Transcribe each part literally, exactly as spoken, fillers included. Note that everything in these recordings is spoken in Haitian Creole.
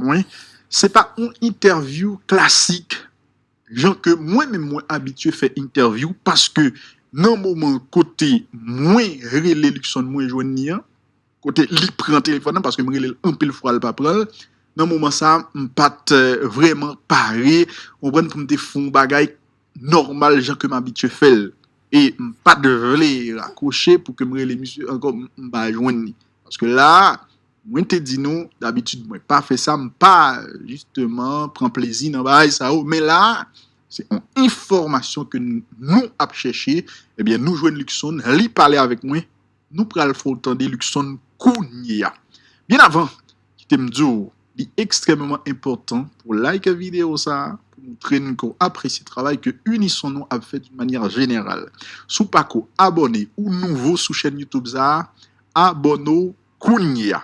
mwen, se pa yon entèvyou klasik, jan ke mwen menm mwen abitye fè entèvyou, paske nan moman kote mwen rele Luckson, mwen jwenn li an, kote li pran telefòn nan, paske m rele l anpil fwa, l pa pran l. Nan moman sa a, m pa t, eh, vrèman pare, w konprann, pou m te fè yon bagay nòmal jan ke m abitye fè l. E m pa t vle rakwoche pou ke m rele misye ankò, m, m pa jwenn li. Paske la a, mwen te di nou, dabitid mwen pa fè sa, m pa, jisteman, pran plezi nan bagay sa yo. Men la a, se yon enfòmasyon ke n-, nou ap chèche. Ebyen, nou jwenn Luckson, li pale avèk mwen, nou pral fè w tande Luckson kounye a. Byen avan, kite m di w, li ekstrèmeman enpòtan pou w like videyo sa a, pou montre n ke w apresye travay ke Unison nou ap fè d'une manière générale. Si w pako abòne, ou nouvo sou chèn YouTube sa a, abòne w kounye a.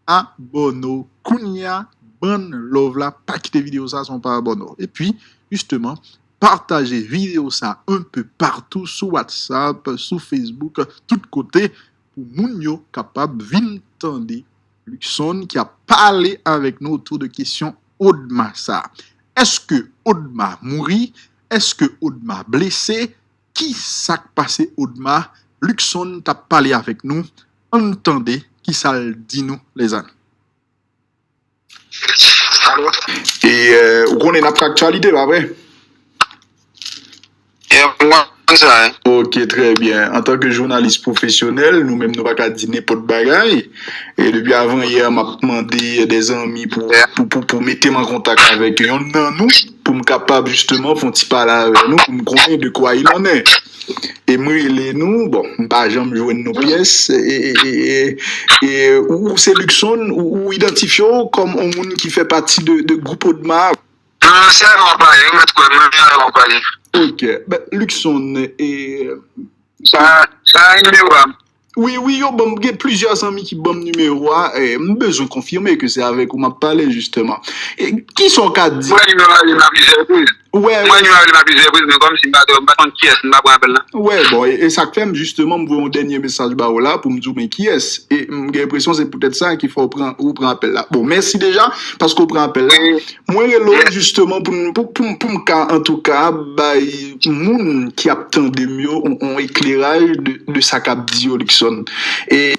Abòne w kounye a, ban n love la, pa kite videyo sa san w pa abòne w. Epi, jisteman, pataje videyo sa un peu partout sou WhatsApp, sou Facebook, tout kote, pou moun yo kapab vin tande Luckson ki ap pale avèk nou otou de kesyon Odma sa. Èske Odma mouri? Èske Odma blese? Ki sa k pase Odma? Luckson t ap pale avèk nou. Ann tande ki sa l di nou, lèzanmi. Alo? E, euh, ou konnen n ap fè aktyalite, pa vre? E, mwen, sa, hein. Ok, trè byen. Antanke jounalis pwofesyonèl, nou menm nou pa ka di nenpòt bagay. E depi avan yè, m ap mande de zanmi pou, pou, pou, pou mete m an kontak avèk yonn nan nou, pou m kapab jisteman fè yon ti pale avè nou, pou m konnen de quoi il en est. E m rele nou, bon, m pa janm jwenn nou pyès. E, e, e, e, e ou, ou se Luckson, ou, ou idantifye w kòm yon moun ki fè pati de, de gwoup Odma. Non, se avè w pale, ou mèt kwè, mwen menm avè w pale. Ok. Ben, Luckson, e, sa, sa nimewo a. Wi, wi, yo ban m, gen plizyè zanmi ki ban m nimewo a, e, m bezwen konfime ke se avèk ou m ap pale, jisteman. E, kisa w ka di? Mwen nimewo a li nan plizyè repriz. Wè, mwen nimewo a li nan plizyè repriz, men kòmsi m pa, m pa konn kiyès, m pa pran apèl la. Wè, bon, e, e sa k fè m, jisteman, m voye yon dènye mesaj ba w la pou m di w men kiyès. E m gen enpresyon se poutèt sa ki fè w pran, ou pran apèl la. Bon, mèsi deja, paske w pran apèl la. Wi. Mwen rele w jisteman pou n, pou, pou, pou m ka, antouka, bay moun ki ap tande m yo on, on ekleraj de, de sa k ap di yo, Luckson. E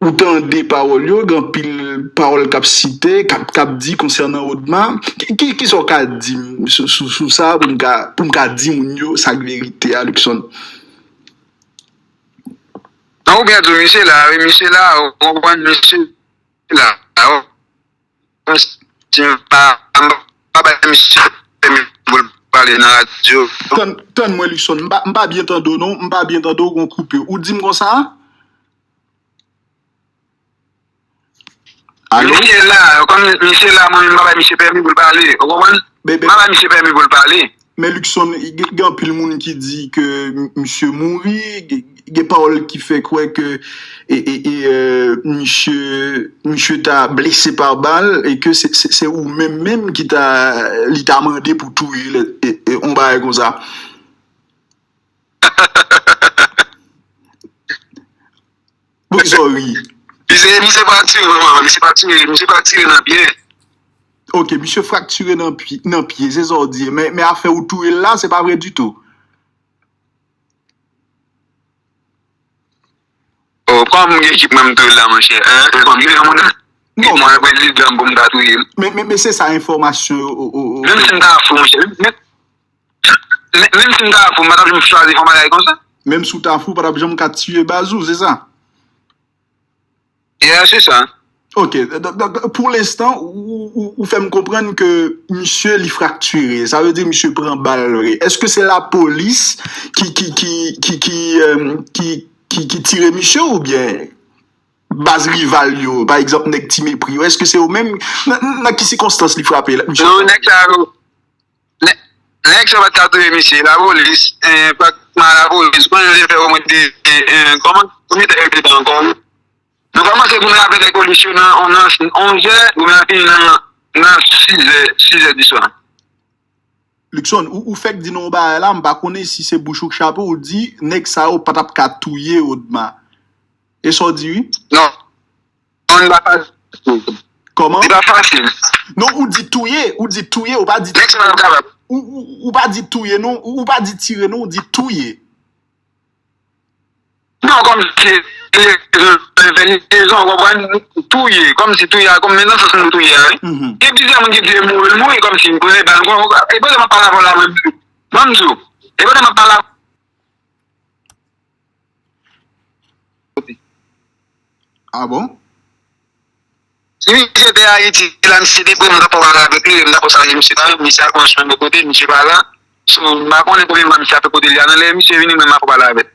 ou tande pawòl yo, gen anpil pawòl k ap site, k ap, k ap di konsènan Odma. Ki, ki, kisa w ka di m sou, sou, sou sa pou m ka, pou m ka di moun yo sa k verite a, Luckson? Non, ou byen di w, misye la, wi, misye la, ou konprann, misye la, ou, si m pa, m pa bay misye pèmi pou l pale nan radyo. Tann, tann mwen, Luckson, m pa, m pa byen tande w, non, m pa byen tande w, gon koupe. Ou di m konsa? Alo? Misye la, kòm misye la, mwen menm, m pa bay misye pèmi pou l pale, ou konprann? Bebe. M pa bay misye pèmi pou l pale. Men Luckson, gen, gen anpil moun ki di ke m-, misye mouri, gen, gen pawòl ki fè kwè ke, e, e, e, euh, misye, misye ta blese pa bal e ke se, se, se ou menm menm ki ta, li ta mande pou touye l, e, e, on bagay konsa. Poukisa w ri? Misye, misye fraktire, non, misye fraktire, misye fraktire nan pye. Ok, misye fraktire nan pye, nan pye, se sa w di. Men, men afè ou touye l la, se pa vre ditou. Oh, kòman m gen ekip mwen m touye l la, monchè? Hein? Kòm milyon moun, non, mwen prezidan pou m ta touye l. Men, men, men se sa enfòmasyon yo, o, o, o. Menm si m ta fou, monchè. Men, men, menm si m ta fou, m pa t ap janm chwazi fè yon bagay konsa. Menm si w ta fou, w pa t ap janm ka tiye baz ou, se sa? Yeah, se sa. Ok, donk, donk, pou lenstan, ou, ou, ou fè m konprann ke misye li fraktire, sa vle di misye pran bal vre. Èske se lapolis ki, ki, ki, ki, ki, euh, ki, ki, ki tire misye oubyen baz rival yo, pa egzanp nèg Ti Mepri yo, èske se yo menm, nan, nan ki sikonstans li frape la, misye? Non, nèg sa yo, nè-, nèg sa yo pa t ka touye misye, lapolis, eh, pratiquement lapolis, ou konnen yo te fè omwen de, eh, eh, kòman, konbyen tan yo te pran ankò? Nou kòmanse pou nou avè lè polis yo nan, nan onzè, nou menm fini nan, nan sizè, sizè diswa. Luckson, ou, ou fèk di nou yon bagay la, m pa konnen si se bouch ou k chape, ou di, nèg sa yo pa t ap ka touye Odma. E sa w di, wi? Non. Kòman? Li pa fasil. Non, ou di touye, ou di touye, ou pa di tire. Ou, ou, ou pa di touye, non, ou, ou pa di tire, non, ou di touye. Non, kòmsi se lezon, w konprann, touye, kòmsi touye a, kòm men nan sans nou touye a, wi. Gen plizyè moun ki di mouri, l mouri, kòmsi m konnen ba l, e pandan m ap pale avè w la, mwen, ban m di w, e pandan m ap pale avè w. Ah bon? Si misye te Ayiti la, misye te pran, m ta pale avèk li, m ta konn sa, misye pa, misye al pran swen bò kote, misye pa la. So, m pa konnen konbyen mwa misye ap kote li a. Nan lè misye vini, mwen, m ap pale avè l.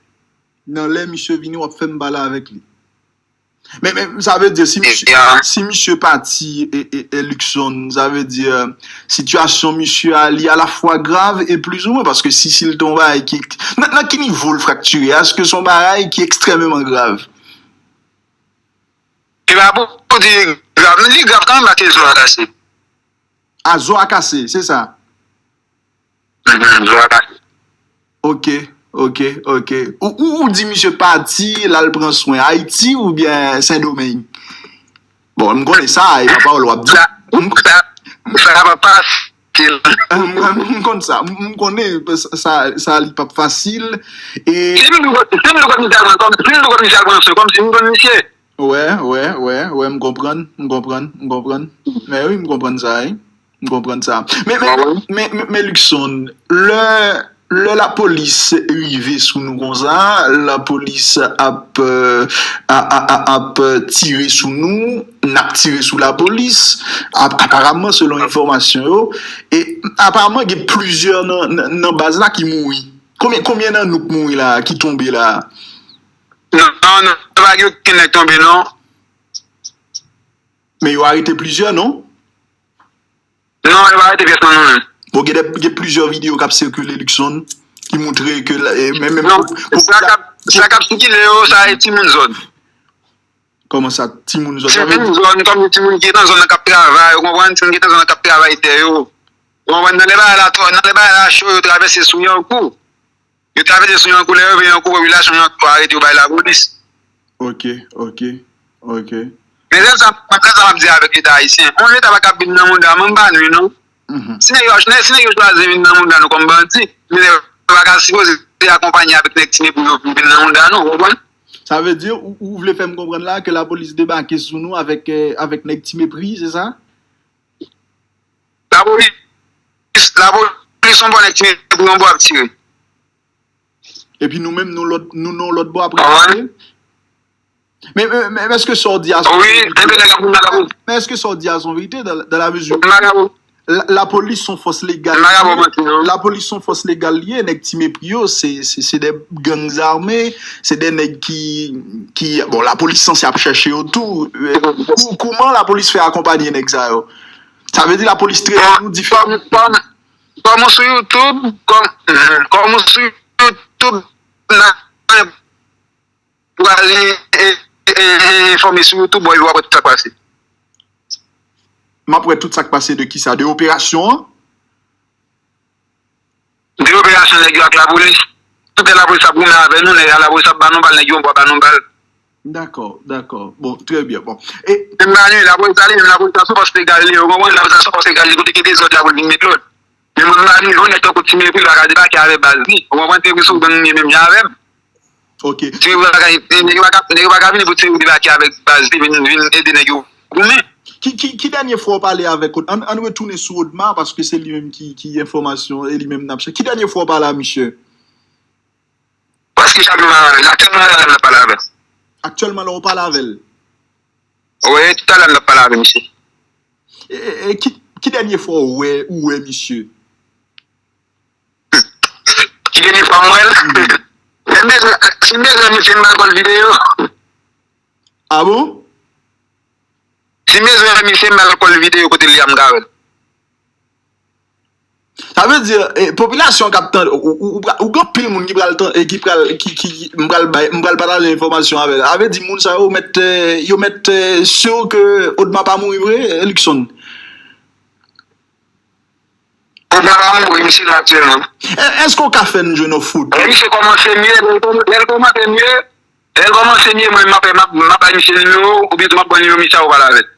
Nan lè misye vini, w ap fè m pale avèk li. Men, men, sa vle di, si misye, si misye pati, e, e, e Luckson, sa vle di, sitiyasyon misye a, li alafwa grav e plizoumwen, paske si, si l te yon bagay ki, nan, nan ki nivo l fraktire? Èske se yon bagay ki ekstrèmeman grav? E pa pou di grav, men li grav kanmenm, atè zo a kase. A, zo a kase, se sa? Mhm, zo a kase. Ok, ok, ok. Ou, ou, ou di misye pati, l al pran swen Ayiti oubyen Sendomeng? Bon, m konnen sa, e pa pawòl w ap di. Sa, sa, sa pa fasil. M, m, m konn sa. M, m konnen sa, sa, sa li p ap fasil. E si m di w, si m di w kòm misye al pran, kòm, si m di w kòm misye al pran swen, kòmsi m konn misye. Wè, wè, wè, wè, m konprann, m konprann, m konprann. Men wi, m konprann sa, wi. M konprann sa. Men, men, men, men, men Luckson, lè, lè lapolis rive sou nou konsa, lapolis ap, euh, a, a, a, ap tire sou nou, n ap tire sou lapolis, ap, aparaman, selon enfòmasyon yo, e aparaman, gen plizyè nan, nan, nan baz la ki mouri. Konbyen, konbyen nan nou k mouri la, ki tonbe la? Non, non, non, pa gen okenn nèg tonbe, non. Men yo arete plizyè, non? Non, yo pa arete pyès nan nou menm. Bon, gen de, gen plizyè videyo k ap sikile, Luckson, ki montre ke, e, menm, menm non, sa k ap, sa k ap sikile yo, sa e timoun zòn. Kòman sa, timoun zòn? Timoun zòn, kòm timoun ki nan zòn nan k ap travay, ou konprann? Timoun ki nan zòn nan k ap travay tè yo. Ou konprann? Nan lè bagay la twò, nan lè bagay la cho, yo travèse sou Yankou. Yo travèse sou Yankou, lè yo rive Yankou, popilasyon Yankou arete yo bay lapolis. Ok, ok, ok. Men se sa, se sa m ap di avèk Leta ayisyen. Yon Leta pa ka vin nan mouda, men m pa nou, non. Si nèg yo, si nèg yo chwazi vin nan mouda nou kòm bandi, men yo pa ka sipoze akonpanye avèk nèg Ti Mepri yo pou vin nan mouda nou, ou konprann? Sa vle di, ou, ou vle fè m konprann la ke lapolis debake sou nou avèk, eh, avèk nèg Ti Mepri, se sa? Lapolis, lapolis, yon bò nèg Ti Mepri, yon bò ap tire. Epi nou menm, nou lòt, nou nan lòt bò ap repoze. Men, men, men, men èske sa w di a se yon verite? Men èske sa w di a se yon verite dans, dans la mesure où la, lapolis se yon fòs legal li ye. Lapolis se yon fòs legal li ye, nèg Ti Mepri yo, se, se, se de gang zame, se de nèg ki, ki, bon, lapolis sanse ap chèche yo tou. Kou-, kouman lapolis fè akonpanye nèg sa yo? Sa vle di lapolis trete nou diferan. Kòm, kòm, kòm ou sou YouTube, kòm, kòm ou sou YouTube, nan, ou al, e, e, e, enfòme sou YouTube, bon, epi w ap wè tout sa k pase. M ap wè tout sa k pase de kisa? De operasyon an? De operasyon nèg yo ak lapolis. Tout lè lapolis ap goumen avè nou, nèg lapolis ap ba nou bal, nèg yo pa ba nou bal. Dakò, dakò. Bon, trè byen. Bon. E men pa nou, lapolis la, li menm, lapolis la se yon fòs legal li ye, ou konprann? Lapolis la se yon fòs legal li, kote gen dezòd la pou l vin met lòd. Men mwen, m pa nou, yon nèg tankou Ti Mepri pa ka debake avè baz li. Ou konprann? Ti Mepri se yon gang li ye menm jan avè m. Ok. Ti Mepri pa ka, nèg yo pa ka, nèg yo pa ka vini pou Ti Mepri debake avèk baz li, vin, vin ede nèg yo goumen. Ki, ki, ki dènye fwa w pale avèk Od-, ann, ann retounen sou Odma, paske se li menm ki, ki enfòmasyon, e li menm n ap chèche. Ki dènye fwa w pale a misye? Paske chak jou, la, la, aktyèlman la, la, m ap pale avè l. Aktyèlman la, w pale avè l? Wi, talè m ap pale avè misye. E, e, e ki, ki dènye fwa w wè, ou wè misye? Ki dènye fwa m wè l? Si m bezwen, si m bezwen misye, m al kòl videyo. Ah bon? Si m bezwen misye, m al kòl videyo kote l ye a, m ka wè l. Sa vle di, e, popilasyon k ap tande, ou, ou, ou, ou gen anpil moun ki pral tan-, e, ki pral, ki, ki, m pral bay, m pral pataje enfòmasyon avè l. Sa vle di moun sa yo mèt, e, yo mèt, e, si ke Odma pa mouri vre, e, Luckson. Odma pa mouri, misye la aktyèlman. E, èske w ka fè n jwenn yon foto? E, misye kòmanse mye, lè l kòm-, lè l kòmanse mye, Lè l kòmanse, byen, mwen, m ap, m ap, m ap bay misye nimewo w, oubyen tou m ap ban nimewo misye a ou pale avè l.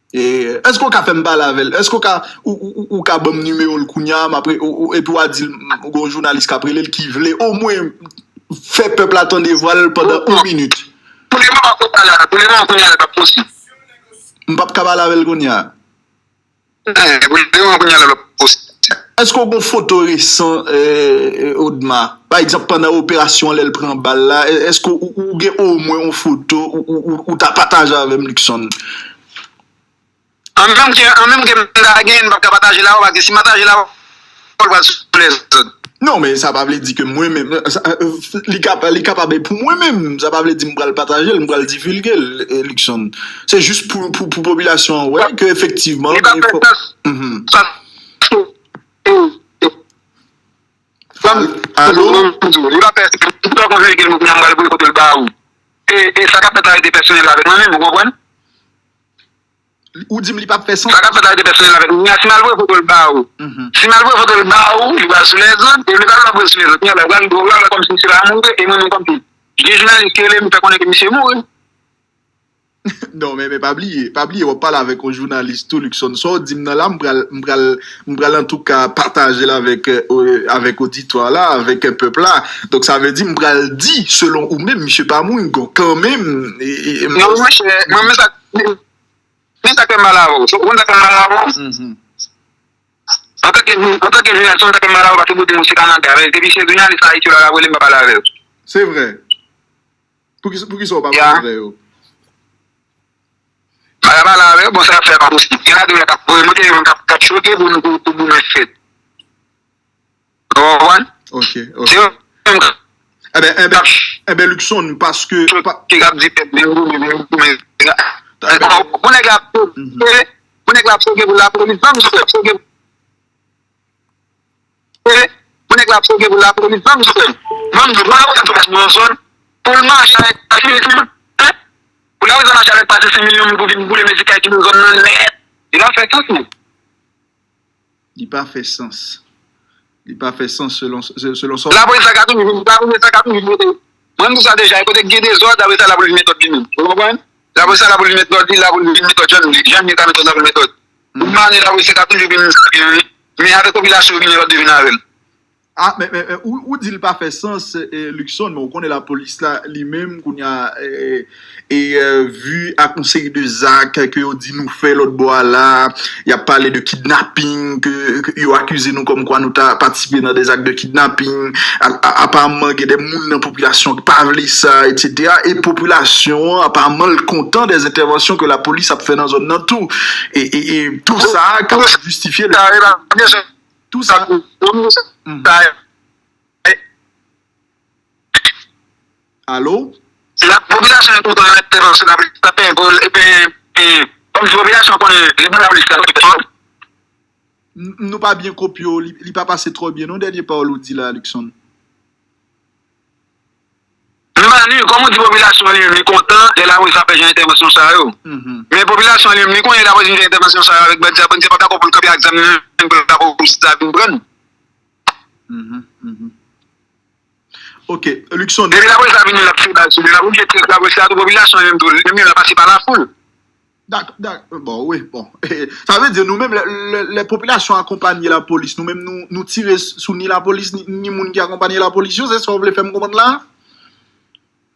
E, èske w ka fè m pale avè l? Èske w ka, ou, ou, ou, ou ka ban m nimewo l kounye a, m apre, ou, ou, epi w a di l, m, gon jounalis k ap rele l ki vle omwen fè pèp la tande vwa l pandan yon minit. Pou lemoman, pou lemoman, kounye a, l p ap posib. M p ap ka pale avè l kounye a? Èske w gen foto resan, eh, Odma? Pa egzanp, pandan operasyon an, lè l pran bal la, èske ou, ou gen omwen yon foto ou, ou, ou, ou ta pataje avè m, Luckson? An menm ke, an menm ke m ta gen, m p ap ka pataje l avè w, paske si m pataje l avè w, l pral sou lèzòd. Non, men sa pa vle di ke mwen menm, sa, eh, li ka, li kapab pou mwen menm, sa pa vle di m pral pataje l, m pral divilge l, eh, Luckson. Se jis pou, pou, pou popilasyon an wè ke efektivman li pa fè sans. Sa, alo? Li pa fè sans. Tout konferans ke mwen pral voye kote l ba ou. E, e sa k ap fèt la rete pèsonèl avèk mwen menm, ou konprann? Ou di m li p ap fè sans? Sa k ap fèt la rete pèsonèl avèk mwen. Si m al voye foto l ba ou, si m al voye foto l ba ou, li pral sou lèzòd, e li pral voye sou lèzòd. Kounye a la, ou pral, ou pral wè kòmsi misye pa mouri, e mwen menm kòmsi gen jounalis ki rele m fè konnen ke misye mouri. Non, men, men pa bliye, pa bliye, w ap pale avèk yon jounalis tou, Luckson. Sa w di m nan la, m pral, m pral, m pral antouka pataje l avèk, eh, avèk oditwa la, avèk, eh, pèp la. Donk, sa vle di, m pral di, selon ou menm, misye pa mouri, kanmenm. E, e, e, non, monchè, mwen, men sa, men sa k fè m mal avè w. Ou konn sa k fè m mal avè w? Antanke, antanke jounalis, sa k fè m mal avè w, paske ou di m ou se Kanada. Depi se jounalis Ayiti yo la, la rele m, m pa pale avè yo. Se vre. Poukisa, poukisa w pa pale avè yo? M pa ka pale avè yo, bon, sa y ap fè a pa posib. Gen ladan yo k ap voye monte, yo menm k ap, k ap choke pou nou, pou, pou nou fèt. Ou konprann? Ok, ok. Se yo menm k ap, enben, enben, enben, Luckson, paske choke, k ap di pèp vin goumen, vin goumen. Bon, nèg la ap choke, bon, nèg la ap choke pou lapolis, ban m choke, ap choke. Pou nèg la ap choke pou lapolis, ban m di, ban m di, pou lapolis ap fè yon zòn, pou l mache avèk pase senk milyon, hein? Pou lapolis ap mache avèk pase senk milyon moun pou vin boule medikay ki nan zòn nan nèt. Li pa fè sans, non. Li pa fè sans. Li pa fè sans selon, se-, selon sa w di. Lapolis la ka toujou vin, lapolis la ka toujou vin mete. Mwen, m di sa deja, e kote k gen dezòd, apre sa, lapolis met lòd li menm. Ou konprann? Lapolis la, lapolis met lòd li, lapolis vin met lòd, jan, jan li ka met lòd, lapolis met lòd. Ou pa ni lapolis la toujou vin sa byen, wi. Men avèk popilasyon yo vin lòd yo vin avè l. Ah, men, men, men, ou, ou di l pa fè sans, eh, Luckson, men ou konnen lapolis la, li menm, kounye a, eh, e, eh, vi ak yon seri de zak ke yo di nou fè lòt bò a la, y ap pale de kidnaping, ke, ke yo akize nou kòmkwa nou ta patisipe nan de zak de kidnaping, a, a, aparamman gen de moun nan popilasyon ki pa vle sa, etsetera, e popilasyon an, aparamman, l kontan de entèvansyon ke lapolis ap fè nan zòn nan tou. E, e, e tou sa kapab jistifye le, tou sa. Mhm. Alo? La popilasyon an kontan entèvansyon lapolis la fè, epi, epi, kòm si popilasyon konnen li ban lapolis la fè. N-, nou pa byen konprann w, li, li pa pase twò byen non, dènye pawòl ou di la, Luckson. Nou pa ni, kòm ou di popilasyon an li menm li kontan lè lapolis ap fè jan entèvansyon sa yo. Mhm. Men popilasyon an li menm li konnen lapolis vin fè entèvansyon sa yo avèk bandi a, bandi a pa dakò pou l kanpe ak zam nan pou lapolis la vin pran l. Mhm, mhm. Ok, Luckson. Depi lapolis la vini, l ap tire bal sou li, l ap oblije tire lapolis la tou, popilasyon an li menm tou, li menm l ap pase pa lafoul. Dak-, dak-, bon, wi, bon. Sa vle di nou menm, lè, lè, lè popilasyon akonpanye lapolis, nou menm nou, nou tire sou ni lapolis, ni, ni moun ki akonpanye lapolis yo, se sa w vle fè m konprann la?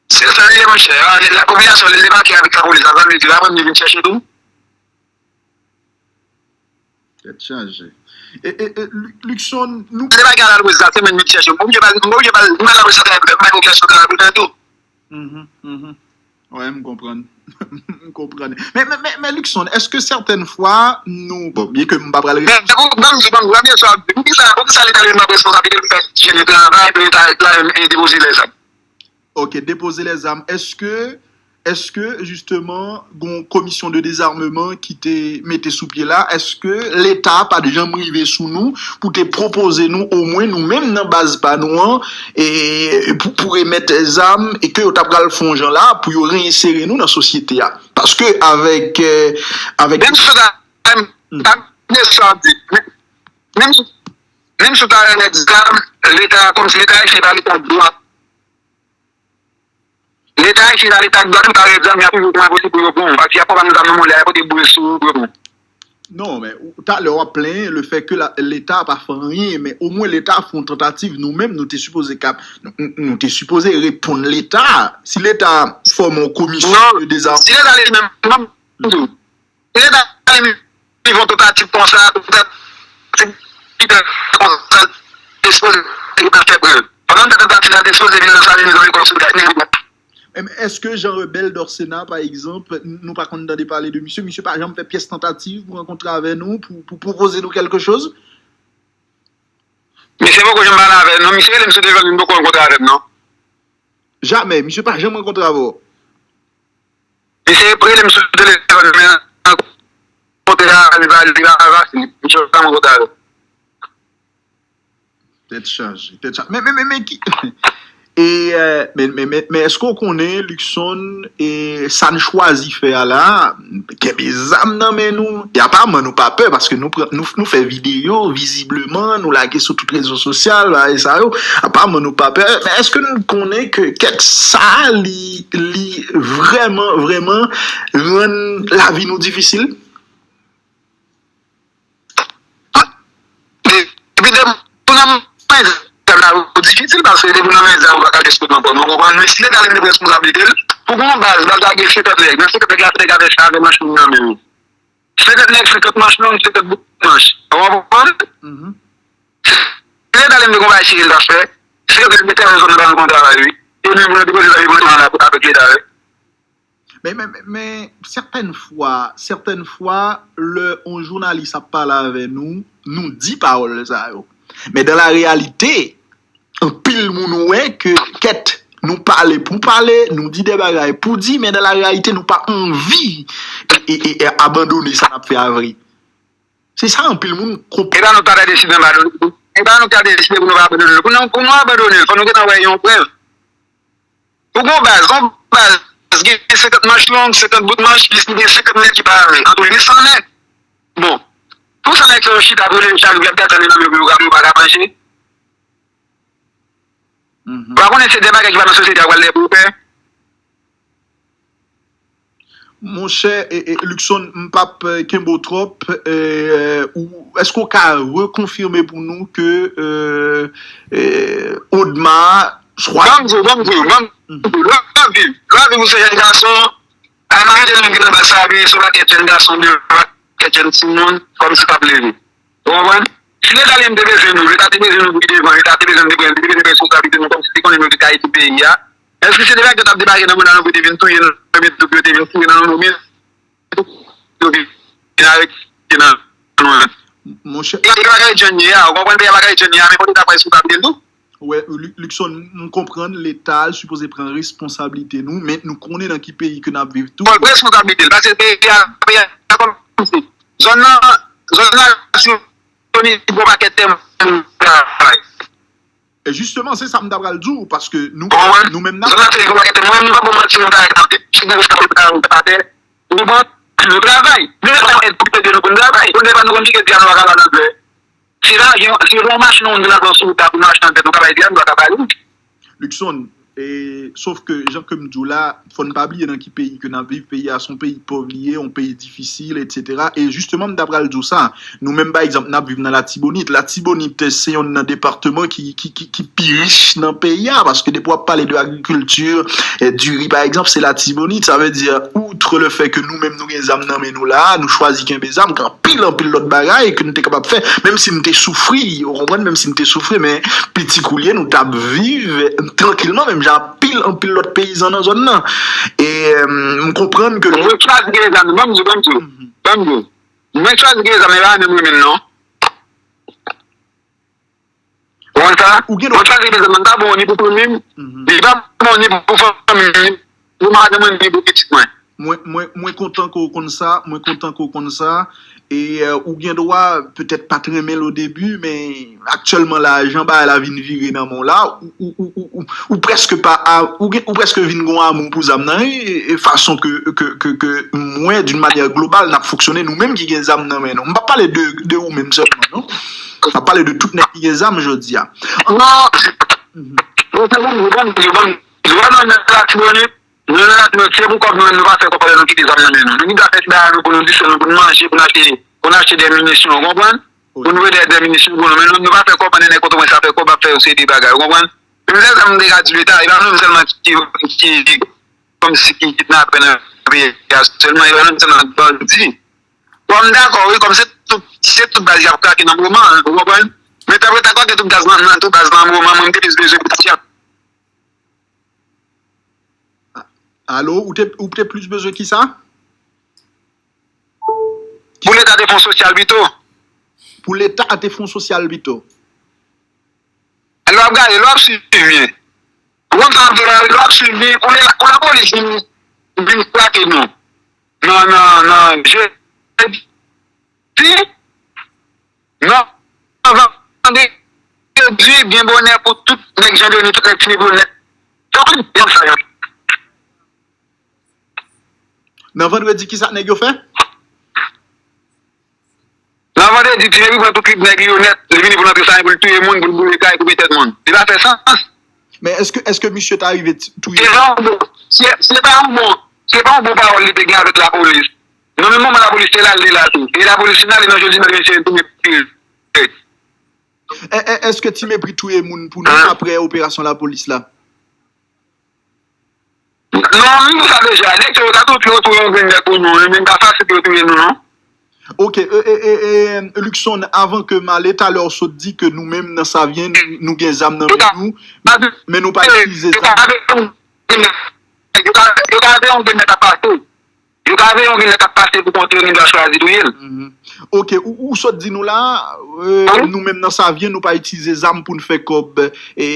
Se sa l ye, monchè. A, lè, lè popilasyon, lè l debake avèk lapolis, sa vle di lapolis vin chèche tou. Tèt chaje. E, e, e, Lu-, Luckson, nou. Se bagay a lapolis la, se menm vin chèche. M oblije ba l, m oblije ba l, m ba lapolis la travay pou bay popilasyon travay pou l fè tou. Mhm, mhm. Wè, m konprann. M konprann. Men, men, men, men Luckson, èske sètèn fwa nou, bon, byen ke m pa pral. Men, se pou, ban m di, ban m di, byen sa, poukisa, poukisa Leta li menm ap responsabilite pou fè jèn yo travay, pou Leta, Leta, e, depoze lèzam? Ok, depoze lèzam. Èske, èske, jisteman, gon komisyon de dezarmeman ki te mete sou pye la? Èske Leta pa t janm rive sou nou pou te pwopoze nou, omwen nou menm nan baz pa nou an, e pou, pou remèt zam, e ke yo ta pral fè yon jan la pou yo reyensere nou nan sosyete a? Paske avèk, eh, avèk. Menm si w ta, ta, menm si w ta remèt zam, Leta, kòmsi Leta ayisyen pa Leta dwat. Leta ayisyen sa, leta k dwat, ou ka revè zam, y ap toujou fè posib pou yo pran w. Paske y ap pran zam nan men w, lè y ap pote boul sou ou pou yo pran w. Non, men talè w ap plenyen lefètke Leta pa fè anyen, men omwen Leta fè yon tantativ. Nou menm, nou te sipoze kap, nou, nou te sipoze reponn Leta. Si Leta fòme yon komisyon de dezam. Si Leta li menm, m ap di w, Leta li menm, li fè yon tantativ konsa, tantativ konsa, li sipoze vin nan fè prèv. Pandan l fè tantativ la, li sipoze vin nan Saline, vin nan lekòl sou Dayne. Èske Jean Rebel Dorcena, pa egzanp, nou pa konn tande pale de misye? Misye pa janm fè pyès tantativ pou rankontre avè nou, pou, pou pwopoze nou kèlke choz? Misye poko janm pale avè m non. Misye rele m sou telefòn, li poko rankontre avè m non. Jamè. Misye pa janm rankontre avè w? Misye rele m sou telefòn, men rankontre avè m, li pa, li pa fasil. Misye pa janm rankontre avè m. Tèt chaje, tèt chaje. Men, men, men, men ki. E, men, men, men, men èske w konnen, Luckson, e, sa n chwazi fè a la, kenbe zam nan men nou? E aparman nou pa pè, paske nou, pran, nou, nou fè videyo, vizibleman, nou lage sou tout rezo sosyal, bagay sa yo. Aparman nou pa pè. Men èske nou konnen ke kèk sa, li, li vrèman, vrèman rann lavi nou difisil? Depi depi w nan men zam la, ou difisil, paske depi w nan men zam, ou pa ka fè sou nan pòt, ou konprann? Men si Leta li met responsablite l, pou gon baz, baz la gen senkant nèg, nan senkant nèg la, se nèg avè sa, avè manch long nan men yo. Senkant nèg, senkant manch long, senkant bout manch. Ou konprann? Si Leta li met gon bagay serye l ta fè, senkant nèg met tèren zòn nan pa nan konn travay, wi. E menm pou yo depoze zam, yo pou nan avèk Leta, wi. Men, men, men, men sètèn fwa, sètèn fwa, lè yon jounalis ap pale avè nou, nou di pawòl sa yo. Men dan la reyalite, anpil moun wè ke kèt, nou pale pou pale, nou di de bagay pou di, men dan la reyalite, nou pa anvi e, e, e, e abandone sa n ap fè a vre. Se sa anpil moun konprann. E pa nou k ta deside abandone. E pa nou k ta deside pou nou pa abandone. Pou nou, pou nou abandone, fò nou gentan wè yon prèv. Ou gon baz, gon baz gen senkant manch long, senkant bout manch, plis li gen senkant nèg ki pa avè l, an tou li san nèg. Bon, pou san nèg sa yo chita, pou yo leve chak jou, y ap gade nan men yo, yo pa ka manje. Ou pa konnen se de bagay ki pa nan sosyete a pral lè pou w pè. Monchè Luckson, m p ap kenbe w twòp. Èske w ka rekonfime pou nou ke Odma chwazi. Ban m di w, ban m di w, ban m di w, lwa viv, lwa viv pou se jèn gason. Ay, majorite moun ki nan baz sa yo, se yon pakèt jèn gason, yon pakèt jèn timoun, kòmsi p ap leve. Ou konprann? Si Leta li menm te bezwen nou, Leta te bezwen nou pi devan, Leta te bezwen nou te pran, li te bezwen pran responsablite nou kòmsi li konnen nou te ka ede peyi a. Èske se de bagay yo t ap debake nan manda nou pou yo te vin touye nou, oubyen tou pou yo te vin foure nan nou, oubyen tou pou yo vin arete nan nou an? Monchè. Peyi a pa ka ret jan l ye a, ou konprann, peyi a pa ka ret jan l ye a, men fò Leta pran responsablite l tou. Wè, Luckson, m konprann Leta sipoze pran responsablite nou, men nou konnen nan ki peyi ke n ap viv tou. Fò l pran responsablite l, paske peyi a, peyi a kòmanse. Zòn nan, zòn nan, si yon pakèt tè moun travay. E jisteman, se sa m ta pral di w, paske nou, nou menm n ap. Zòn nan se yon pakèt tè moun, menm nou pa bon manti, nou ta reklame. Si nou reklame, nou ta atè, nou pran, nou travay. Nou reklame èd pou ede nou pou n travay. Pou n travay, nou konn piga di a nou pa ka la nan dè. Se la, gen, se yon machin yon vin ap sou wout la pou nou achte nan tèt nou, ka bay di a, nou pa ka bay li. Luckson, e, sof ke, jan ke m di w la, fò n pa bliye nan ki peyi ke n ap viv, peyi a se yon peyi pòv li ye, yon peyi difisil, etsetera. E jisteman, m ta pral di w sa, nou menm, pa egzanp, n ap viv nan Latibonit. Latibonit, se yonn nan depatman ki, ki, ki, ki pi rich nan peyi a, paske depi w ap pale de agrikilti, e, diri, pa egzanp, se Latibonit. Sa vle di, outre le fait que nou menm nou gen zam nan men nou la, nou chwazi kenbe zam, gen anpil, anpil lòt bagay ke nou te kapab fè, menm si n te soufri, ou konprann, menm si n te soufri, men piti kou l ye, nou t ap viv trankilman, menm jan anpil, anpil lòt peyizan nan zòn nan. E, m konprann ke. Mwen chwazi gen zam, ban m di w, ban m di w, ban m di w. Mwen chwazi gen zam, e pa menm renmen l non. Ou konprann sa? Ou gen dwa. Mwen chwazi gen zam, m ta bon ni pou fanmi m, li pa bon ni pou fanmi m, ni pou madanm mwen, ni pou pitit mwen. Mwen, mwen, mwen kontan ke w konn sa, mwen kontan ke w konn sa. E, e, ou gen dwa petèt pa t renmen l o debi, men aktyèlman la, jan bagay la vin vire nan men w la, ou, ou, ou, ou, ou, ou prèske pa, ou, gen, ou prèske vin gon amou pou zam nan, e, e fason ke, ke, ke, ke mwen, d'une manière globale, n ap fonksyone, nou menm ki gen zam nan men nou. M p ap pale de, de ou menm sèlman, non. M ap pale de tout nèg ki gen zam jodi a. Non. Bon, se bon, bon, bon, bon, bon, nan Latibonit, Nou nan latè, se pou kòb nou menm, nou pa fè kòb pandan nou kite zam nan men nou. Nou gen dwa fè ti bagay nou pou nou disann nou, pou nou manje, pou nou achte, pou nou achte de minisyon, ou konprann? Pou nou vle de, de minisyon pou nou. Men nou, nou pa fè kòb pandan nèg Pòtoprens ap fè kòb, ap fè yon seri de bagay, ou konprann? Menm lè zam te ka di Leta, e pa nou menm sèlman ki, ki, kòmsi ki kidnapè nan peyi a sèlman, e pa nou menm sèlman ki bandi. Bon, m dakò, wi, kòm se tout, se tout baz y ap krake nan moman an, ou konprann? Men tanpri ta krake tout baz nan, nan tout baz nan moman, mwen, m te plis bezwen pou ti jan. Alo, ou te, ou te plis bezwen ki sa? Pou Leta te fè yon sosyal pito. Pou Leta te fè yon sosyal pito. Lè w ap gade, lè w ap swiv byen. Ou konn sa m ap di w la, lè w ap swiv byen, pou la, pou lapolis vin, vin krake nou. Nan, nan, nan, jedi, nan, vandredi, byen bonè pou tout nèg Jan Deni, tout nèg Ti Mepri nèt. Tout nèg sa yo. Nan vandredi, ki sa nèg yo fè? Nan vandredi, Ti Mepri pran tout kit nèg li yo nèt. Li vini pou l antre Sayen, pou l touye moun, pou l boule kay, koupe tèt moun. Li pa fè sans. Men èske, èske misye ta rive t-, touye? Se pa yon bon, se, se pa yon bon, se pa yon bon pawòl li te gen avèk lapolis. Nan menm moman lapolis te la, l te la tou. E lapolis fin ale nan jodi, nan mesye touye pil. E, e, èske Ti Mepri touye moun pou nou apre operasyon lapolis la? Non, m di sa deja. Nèg sa yo ta tou, tou, tou yon grenn nèg pou nou. Li menm pa fasil pou yo touye nou, non. Ok, e, e, e, e, Luckson, avan ke m ale, talè w sot di ke nou menm nan Savyen, nou, nou gen zam nan men nou, men nou pa itilize zam. Yo ta vle yon grenn nèg ap pase. Yo ka veye yon grenn nèg k ap pase pou kont yo, yo gen dwa chwazi touye l. Mhm. Ok, ou, ou sot di nou la, euh, nou menm nan Savyen, nou pa itilize zam pou n fè kòb, e,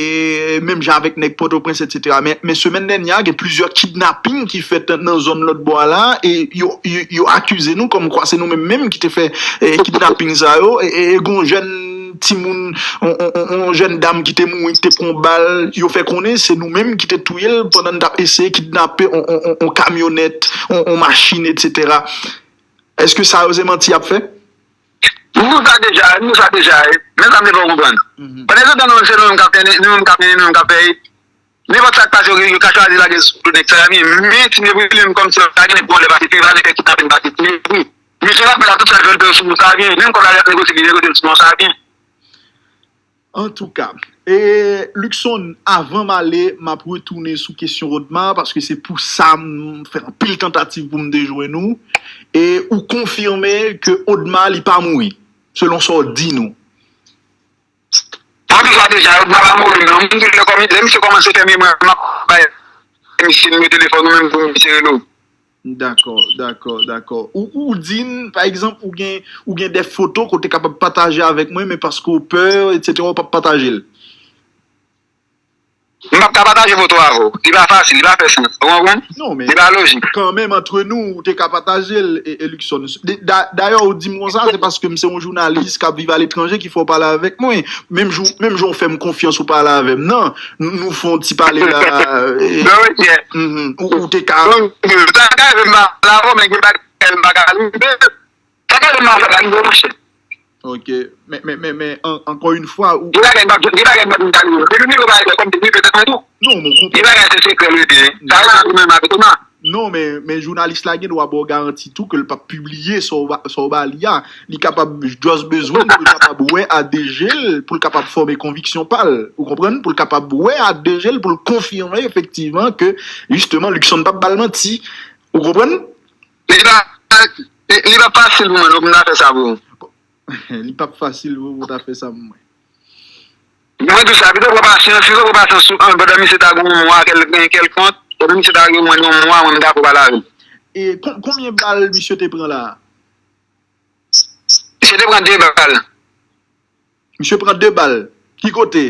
menm jan avèk nèg Pòtoprens, etsetera. Men, men semèn dènyè a, gen plizyè kidnaping ki fèt nan zòn lòt bò a la, e yo, yo, yo akize nou kòmkwa se nou menm menm ki te fè, e, kidnaping sa yo, e, e, e gen yon jèn timoun, on, on, on, on jèn dam ki te mouri, ki te pran bal, yo fè konnen se nou menm ki te touye l pandan n t ap eseye kidnape on, on, on, on kamyonèt, on, on machin, etsetera. Èske sa yo se manti y ap fè? Nou sa deja, nou sa deja, e. Men sa m te fè w konprann. Mhm. Pandan se tan nou menm se nou menm k ap mennen, nou menm k ap mennen, nou menm k ap fè, e. Nenpòt sa k pase, yo, yo ka chwazi lage sou do nèg sa yo, men, men Ti Mepri li menm kòmsi pa gen nèg pou lè pase, se pa nèg ki tape l pase Ti Mepri. Misye la fè la tout sa l vle sou nou Savyen, menm kòb la li ap negosye, li negosye l sou non Savyen. Antouka, e, Luckson, avan m ale, m ap retounen sou kesyon Odma, paske se pou sa m fè anpil tantativ pou m te jwenn ou, e ou konfime ke Odma li pa mouri, selon sa w di nou. Mwen di sa deja, yo pa mouri non. Mwen di lè kòm, lè misye kòmanse fè memwa, m ap bay misye nimewo telefòn ou menm pou misye rele w. Dakò, dakò, dakò. Ou, ou di n, pa egzanp, ou gen, ou gen de foto ke w te kapab pataje avèk mwen, men paske w pè, etsetera, w p ap pataje l. M p ap ka pataje foto avè w. Li pa fasil, li pa fè sans. Ou konprann? Non, men li pa lojik. Kanmenm, antre nou, ou te ka pataje l, e, e Luckson. De-, da-, dayè, ou di m konsa, se paske m se yon jounalis k ap viv aletranje ki fè w pale avèk mwen. Menm jan, menm jan w fè m konfyans ou pale avè m nan, nou, nou fè yon ti pale la, e, mhm, ou, ou te ka. Donk, sa ka rive m pale avè w, men gen bagay m pa ka rive. Sa ka rive m pale avè w, monchè. Ok. Men, men, men, men, an-, ankò yon fwa, ou... Gen bagay m pa, gen bagay m pa ka rive. Depi m rive pa rive, kòm depi petèt mwen tou. Non, men w konprann. Gen bagay se sekrè l rete. Sa yo pa menm avèk Odma. Non, men, men jounalis la gen dwa ba w garanti tou ke l p ap pibliye sa w ba, sa w ba li a. Li kapab just bezwen pou l kapab wè a de je l, pou l kapab fòme konviksyon pa l. Ou konprann? Pou l kapab wè a de je l, pou l konfime efektivman ke, jisteman, Luckson p ap ba l manti. Ou konprann? Li pa, li, li pa fasil pou mwen, non, pou m ta fè sa pou ou. Li p ap fasil pou, pou w ta fè sa pou mwen. Mwen di w sa, pito pran pasyans, pito pran pasyans sou, an, pandan misye ta gen yon mwa kèl-, kèlkonk, pandan misye ta gen yon mwa, yon mwa, mwen m dakò pale avè l. E kon-, konbyen bal misye te pran la a? Misye te pran de bal. Misye pran de bal. Ki kote?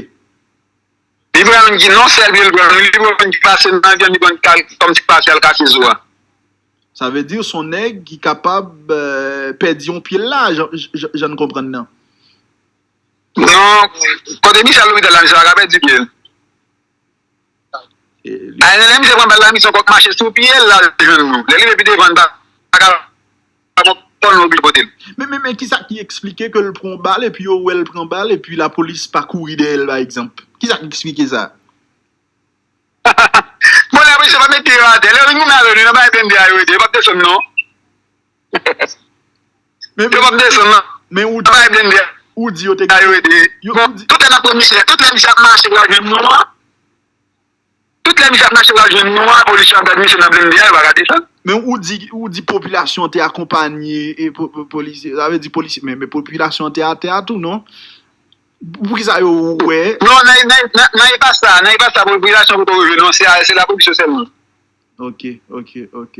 Li pran youn ki nan sèl pye l pran, li pran youn ki pase nan vyann, li pran kal, kòmsi pase al kase zo a. Sa vle di se yon nèg ki kapab, euh, pèdi yon pye l la, jan, jan, jan n konprann nan. Non, kote misye al lopital la, misye pa ka pèdi pye l. E li... Ay, lè misye pran bal la, misye kòk mache sou pye l, l al jwenn nou. Lè li rive pi devan, li pa, pa ka, pa bon, kò l oblije pote l. Men, men, men, kisa ki eksplike ke l pran bal, epi yo wè l pran bal, epi lapolis pa kouri dèyè l, pa egzanp? Kisa ki eksplike sa? Bon, lè misye mete yo atè. Lè yo vin goumen avè nou, nan bay blende a yo rete. Yo p ap desann, non. Yo p ap desann, non. Men ou di, bay blende a, ou di yo te, yo, ou di, tout lè n ap pran misye, tout lè misye ap mache pou al jwenn nou an, tout lè misye ap mache pou al jwenn nou an, polis yo ap gad misye nan blende a, yo pa ka desann. Men ou di, ou di popilasyon te akonpanye e po-, po-, polisye, sa vle di polisye, men, men popilasyon te atè a tou, non? Poukisa yo wè? Non, nan, nan, nan, nan e pa sa, nan e pa sa, popilasyon kote w rive, non, se, se lapolis yo sèlman. Ok, ok, ok.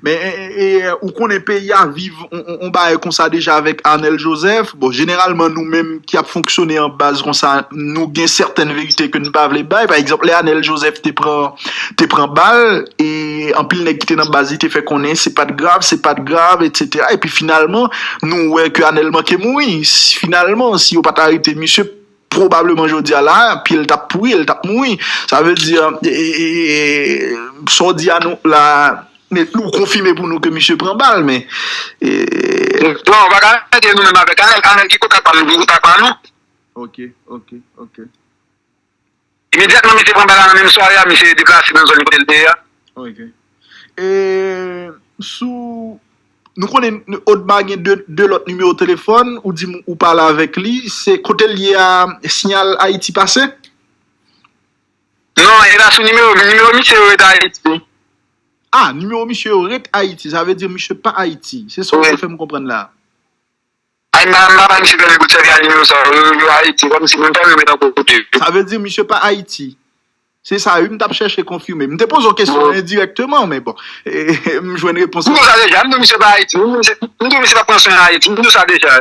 Men, e, e, e, ou konnen peyi a viv on, on, on bagay konsa deja avèk Arnel Joseph. Bon, jeneralman, nou menm ki ap fonksyone an baz konsa, nou gen sètèn verite ke nou pa vle bay. Pa egzanp, lè Arnel Joseph te pran, te pran bal, e anpil nèg ki te nan baz li te fè konnen se pa t grav, se pa t grav, etsetera. Epi finalman, nou wè ke Arnel manke mouri. Finalman, si yo pa t arete misye, pwobableman jodi a la, pye l t ap pouri, l t ap mouri. Sa vle di, e, e, e, sa w di a nou la, men ou konfime pou nou ke misye pran bal, men, e, non, ou pa ka mete nou menm avèk Arnel. Arnel ki kontak pa nou, ki kontak pa nou. Ok, ok, ok. Imedyatman misye pran bal la nan menm sware a, misye deplase nan zòn kote l te ye a. Ok. E sou, nou konnen Odma gen de, de lòt nimewo telefòn, ou di m ou pale avèk li, se kote l ye a, Siyal Ayiti pase? Non, e pa sou nimewo, nimewo misye yo ret Ayiti. Ah, nimewo misye yo ret Ayiti, sa vle di misye pa Ayiti. Se sa w vle fè m konprann la. Ay, m pa, m pa bay misye pèmi pou t sèvi a nimewo sa yo, yo, yo Ayiti, kòmsi m pa renmen tankou kote yo. Sa vle di misye pa Ayiti. Se sa wi, m t ap chèche konfime. M te poze w kesyon an endirèkteman, men bon, e, e, m jwenn repons lan. M di w sa deja, m di w misye pa Ayiti. M di w misye, m di w misye p ap pran swen Ayiti. M di w sa deja.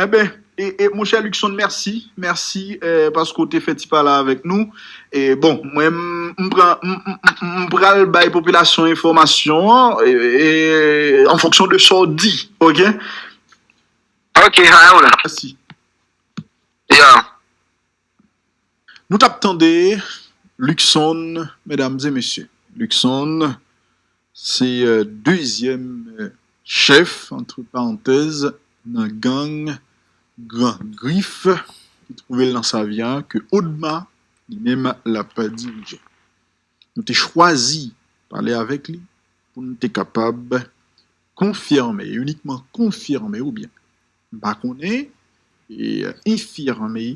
Enben, e, e, monchè Luckson, mèsi. Mèsi, e, paske w te fè ti pale avèk nou. E, bon, mwen, m, m pran, m, m, m, m pral bay popilasyon enfòmasyon an, e, e, an fonksyon de sa w di, ok? Ok, ha, ou la. Mèsi. Ya. Nou t ap tande Luckson, medam e mesye. Luckson, se, e, dezyèm, e, chèf, antre parantèz, nan gang Gran Grif, ki twouve l nan Savyen, ke Odma, li menm, l ap dirije. Nou te chwazi pale avèk li pou n te kapab konfime, inikman konfime oubyen, m pa konnen, e, enfime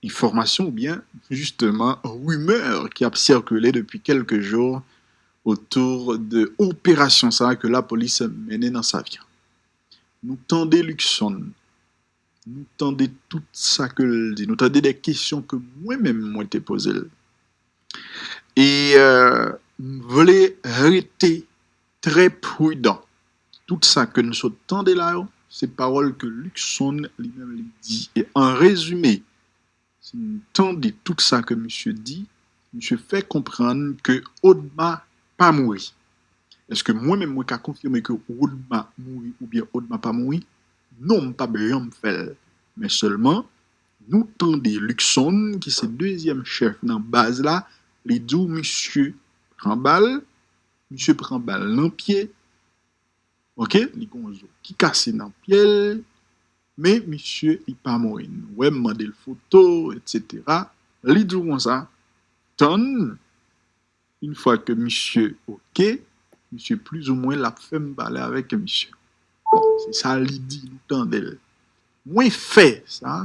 enfòmasyon oubyen, jisteman, rimè ki ap sikile depi kèlke jou otou de operasyon sa a ke lapolis mennen nan Savyen. Nou tande Luckson, nou tande tout sa ke l di, nou tande de kesyon ke mwen menm mwen te poze l. E, e, m vle rete trè pridan. Tout sa ke n sot tande la yo, se pawòl ke Luckson li menm li di. E an rezime, si n tande tout sa ke misye di, misye fè konprann ke Odma pa mouri. Èske mwen menm mwen ka konfime ke Odma mouri oubyen Odma pa mouri? Non, m p ap janm fè l. Men sèlman, nou tande Luckson, ki se dezyèm chèf nan baz la, li di w misye pran bal, misye pran bal nan pye, ok, li gen yon zo ki kase nan pye l, men misye li pa mouri. Nou wè, m mande l foto, etsetera. Li di w konsa, tann, yon fwa ke misye ok, misye plizoumwen l ap fè m pale avèk misye. Bon, se sa li di, nou tande l. Mwen fè sa,